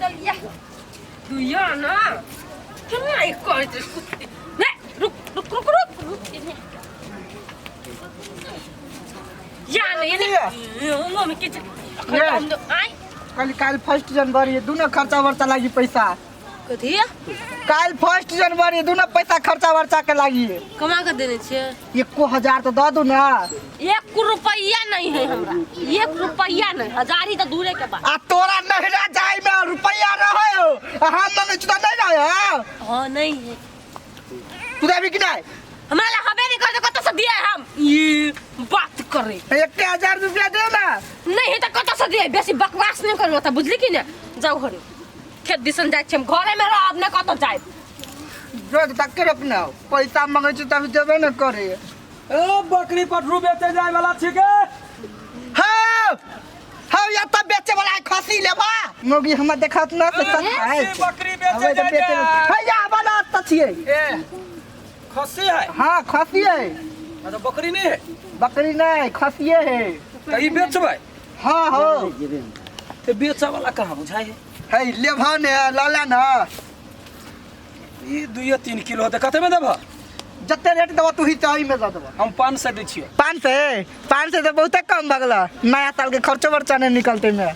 दलिया दुइया ना केना ई करैत रहे कुत्ते नहीं रुक रुक रुक रुक रुक या नहीं ये नहीं मम्मी के ये। हम तो आय कल काल फर्स्ट जनवरी है दुनो खर्चा वर्चा लागी पैसा कथी काल फर्स्ट जनवरी दुनो पैसा खर्चा वर्चा के लागी कमा के देने छियै एको हजार तो दऽ दू ना एक रुपया नहीं है हमरा एक रुपया नहीं हजारी तो दूरे के बात आ तोरा नहिरा जाय में रुपया रहे हो आ हम मंगे छी तो नहीं रहे हो हाँ नहीं है तू देबी कि नहीं हमरा ला हबे नहीं करते कत से दिए हम ये बात करे एक हजार रुपया दे ना नहीं है तो कत से दिए बेसी बकवास नहीं करू त बुझली कि ने जाऊ घरे खेत दिसन जाइ छी हम घरे में रह अब ने कत जाए जो तक के रोकना हो पैसा मंगे छी तब देबे न करे ए बकरी पटरू बेचे जाय वाला छिके हाँ हाँ या तब बेचे वाला है, खसी लेबा मोगी हमरा देखत ना से सच है खस्सी बकरी बेचे हवे तो जाय बेचे जाय। है या वाला त छियै ए खस्सी है हाँ खसी है अच्छा बकरी नहीं है बकरी नहीं खसिए है त ई बेचबै हाँ हो ते बेचे वाला कहाँ बुझाइ है है लेबा ने लला ना ई दुइये तीन किलो होतै कते में देबह जते रेट देबो तू ही चाही में दऽ देबो हम 500 दै छियै 500 500 तो बहुते कम भऽ गेलो नया साल के खर्चो वर्चा नहीं निकलते में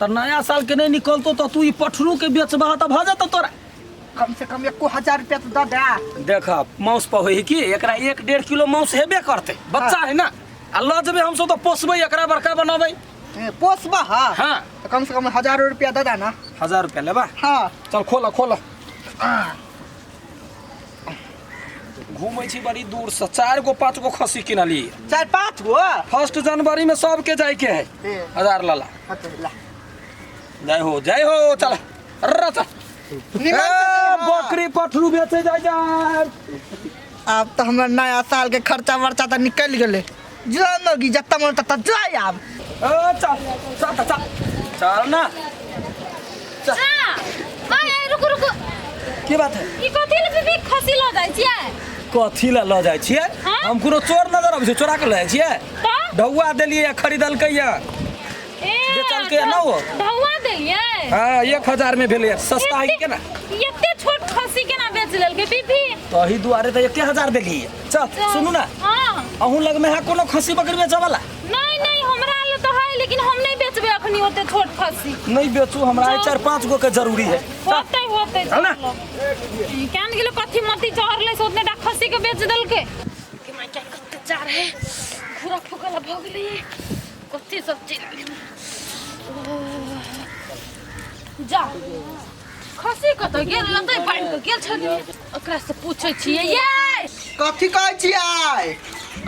तऽ नया साल के नहीं निकलतो तऽ तू ई पठरू के बेचबह तऽ भऽ जेतौ तोरा कम से कम एको हजार रुपया तो दऽ दे देख माउस पर होइ कि एकरा एक डेढ़ किलो माउस हेबे करतै बच्चा है ना आ लऽ जेबै हमसब तऽ पोसबै एकरा बड़का बनबै ए, पोसबा हाँ हाँ तो कम से कम हजारो रुपया दऽ दे ना हजार रुपया लेबा हाँ चल खोल खोल घूमै छी बड़ी दूर से चार गो पाँच गो खस्सी किनलियै चार पाँच गो फर्स्ट जनवरी में सबके जायके है ए। हजार लाला हाँ तो ला। जय हो जय हो चल अर्रा चल निमन से ए, दे, बकरी पठरू बेचे जाय जाय आब तऽ हमर नया साल के खर्चा वर्चा तऽ निकलि गेलै जो मौगी जतऽ मन ततऽ जाय आब ए, चल चल चल चल ना चल आय आय रुकू रुकू की बात है ई कथी ले बीबी खसी लऽ जाइ छियै कथी लए लऽ जाइ छियै हाँ? हम कोनो चोर नजर अबै छै चोरा के लऽ जाइ छियै तऽ ढौआ देलियै खरीदलकै यऽ ए बेचलकै ना ओ? ढौआ देलियै हाँ 1000 में भेलै सस्ता है केना एते छोट खसी केना बेच लेलकै बीबी तही दुआरे तऽ 1000 देलियै चल सुनू ना हाँ अहूँ लगमे है कोनो खस्सी बकरी बेचऽ वाला नहीं नहीं हमरा ले तो है लेकिन हम नहीं बेचबे अखनी ओते छोट खस्सी नहीं बेचू हमरा चल। चार पाँच गो के जरूरी है होते होते चल ना। केन गेलो कथी मती चढ़ले से ओतने टा खस्सी के बेच देलकै के my क्या कते चार है पूरा फुकल भ गेलै कते सब चीज जा खसी कतऽ गेल लतै बान्हि कऽ गेल छलियै ओकरा से पूछै छियै ये कथी कहै छियै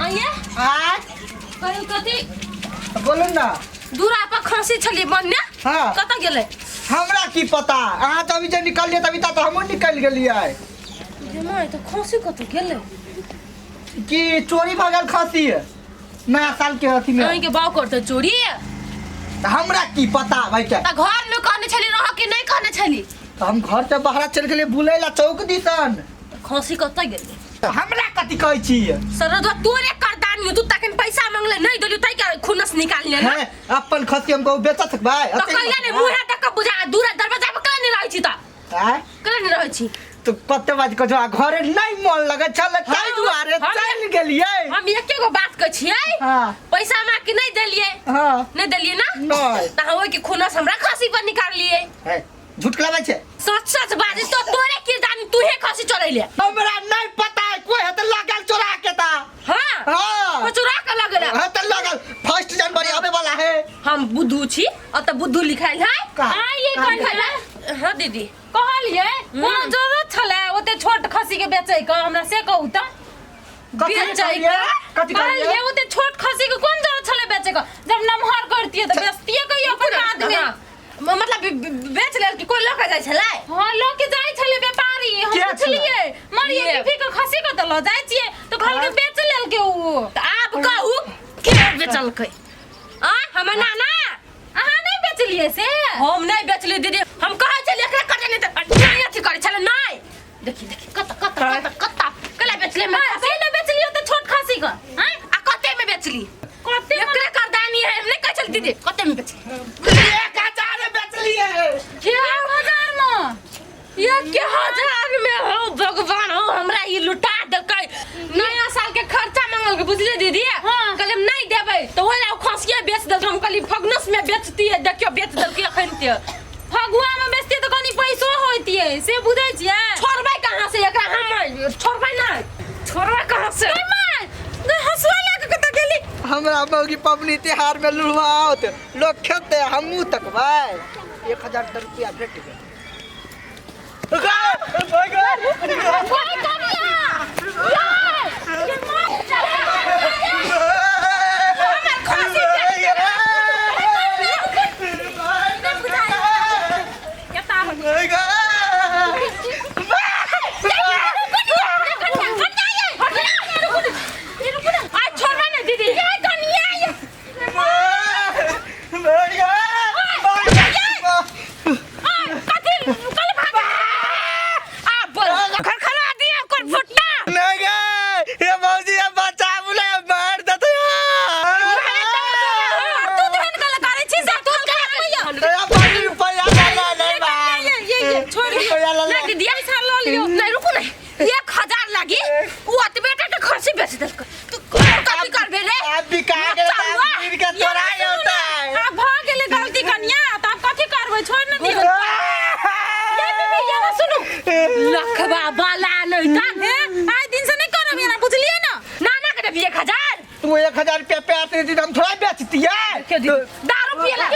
आइए आँय कहू कथी बोलू ना दूरा पर खसी छलियै बन्ने हाँ। कतऽ गेलै हमरा की पता अहाँ तऽ अभी जे निकललियै तभी तऽ हमहूँ निकलि गेलियै जे माय तऽ खसी कतऽ गेलै कि चोरी भऽ गेल खसी नया साल के अथी में अहीं के बाउ करतै चोरी तऽ हमरा की पता भाई के तऽ घर में कहने छली रह कि नहीं कहने छली तऽ हम घर से बाहर चलि गेलियै बुलै ला चौक दिसन खसी कतऽ गेलै तऽ हमरा कथी कहै छी सरदवा तोरे करदानी तू तखन पैसा मंगले नहीं देलियो तै के खुनस निकाल ले हैं अपन खसी हम कहू बेच सकबै तऽ कहिया ने मुँहे तक के बुझा दूरा दरवाजा पर कला नहीं रहै छी तऽ आँय? कला नहीं रहै छी तो कते बात कहै आ घरे नहीं मन लगे छल ताहि दुआरे हम- चलि गेलियै हम एके गो बात कहै छियै हाँ पैसा मांग के नहीं देलियै हाँ नहीं देलियै ना नहि। तऽ ओहि के खुनस हमरा खसी पर निकाललियै है झूठ कलाबै छै सच सच बाजी तो तोरे किरदानी तूहे खसी चोरैले हमरा नहीं पता है कोई है तो लगल चोरा के ता हाँ हाँ वो चोरा के लगल है तो लगल फर्स्ट जनवरी आवे वाला है हम बुद्धू छी अत बुद्धू लिखाइल है का? आ ये का? कहलियै है हाँ दीदी कहलियै कोनो जरूरत छलै ओते छोट खसी के बेचै के हमरा से कहू तऽ कथी बेचै कहलियै? कथी कहलियै कहलियै ओते छोट खसी के कोन जरूरत छलै बेचै के जब नमहर करतियै तऽ बेचतियै कहियो अपन आदमी हाँ। मतलब बेच लेल कि कोई लऽ के जाइ छलै हाँ लऽ के जाइ छलै व्यापारी हम के पुछलियै मरियै ये। बीबी के खसी के तऽ लऽ जाइ छियै तऽ कहलकै बेच लेलकै उ तऽ आब कहू के बेचलकै आ हमर नाना अहाँ नहि बेचलियै से हम नहि बेचली दीदी हम कहै छलियै एकरा कटे नहि तऽ नहि अथी करै छलै नहि देखी देखी कत कत कत कत कला बेचले में हाँ, से नहि बेचलियै तऽ छोट खसी के आँय आ कते में बेचली कते में- एकरे करदानी है हम नहि कहै छली दीदी कते में बेचली 1000 बेचलियै क्या बेचतियै, देखियौ बेच देलकै अखन ते। फगुआ में बेचतियै तऽ कनी पैसो होइतियै, से बुझै छियै? छोड़बै कहाँ से एकरा हम? छोड़बै नहि, छोड़बै कहाँ से? गै माय, गै हँसुआ लए कऽ कतऽ गेली? हमरा मौगी पबनी तिहार में लुढ़वाओत, लोग खेते, हमहूँ तकबै। 1000 रुपया भेट गेल। ओइ कनिया! यै! ये माय! हमर खसी बेच देलकै। आइ छोड़बै नहि दीदी। आ बोल खरखरा दिया ओकर फुट्टा। नहीं गे, ये मौजी, ये बचा बुले, मार देते। तू तेहन गल करै छी से तू रुपया ले ले। ये ये ये छोड़ दियौ। रुपया ले ले। नहीं दीदी, पैसा लऽ लियौ। नहीं, रुकू, नहीं, 1000 लागी उ ओतबे टा के खसी बेच देलकै, तू कथी करबे रे? आप बिका गए। चलुआ। गिर के तोरा होता है। आब भऽ गेलै गलती कनिया, तऽ आब कथी करबै? छोड़ि ने दियौ। ये दीदी, ये ना सुनू। लखबा बाला नहीं ता। हे, आइ दिन से नहि करब एना, बुझलियै ने? ना ना के देबी 1000? तू 1000 रुपया पैसे दी, हम थोड़ा बेचती है। दारू पिए ला।